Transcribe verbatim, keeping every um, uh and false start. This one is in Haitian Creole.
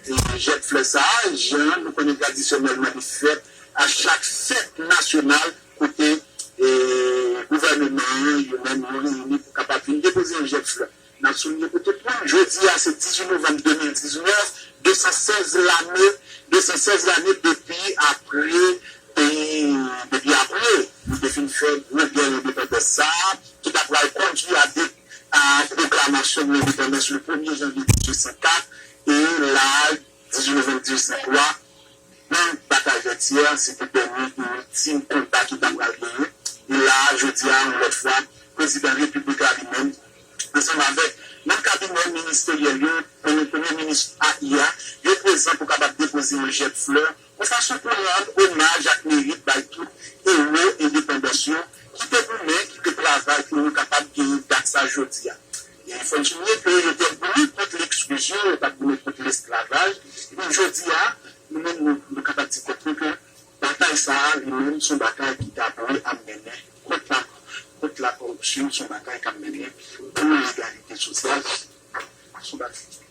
depoze jèb flè sa a, jan nou konnen tradisyonèlman li fèt a chak fèt nasyonal kote gouvènman an, yo menm, yo reyini pou kapab vin depoze yon jèb flè. N ap souliye pou tout moun, jodi a se dizuit novanm de mil diznèf, de san sèz lane, de san sèz lane depi apre peyi, depi apre nou te fin fè gwo gè lendepandans sa a, ki ta pral kondui a de a pwoklamasyon lendepandans le premye janvye dizuit san kat e la dizuit novanm dizuit san twa, nan batay Vètyè, se te dènye e iltim konba ki ta pral genyen. E la a, jodi a, yon lòt fwa, prezidan repiblik la li menm, ansanm avèk manm kabinè ministeryèl yo, premye, premye minis a I A, yo prezan pou kapab depoze yon jèb flè, yon fason pou rann omaj ak merit bay tout ewo endepandans yo, ki te goumen, ki te travay pou nou kapab genyen dat sa jodi a. E fò n souliye ke yo te goumen kont leksklizyon, yo t ap goumen kont lesklavaj. Epi jodi a, nou menm, nou, nou kapab di kòk nou ke batay sa a, li menm, se yon batay ki ta dwe ap mennen kont la, kont lakoripsyon, se yon batay k ap mennen pou legalite sosyal, se yon batay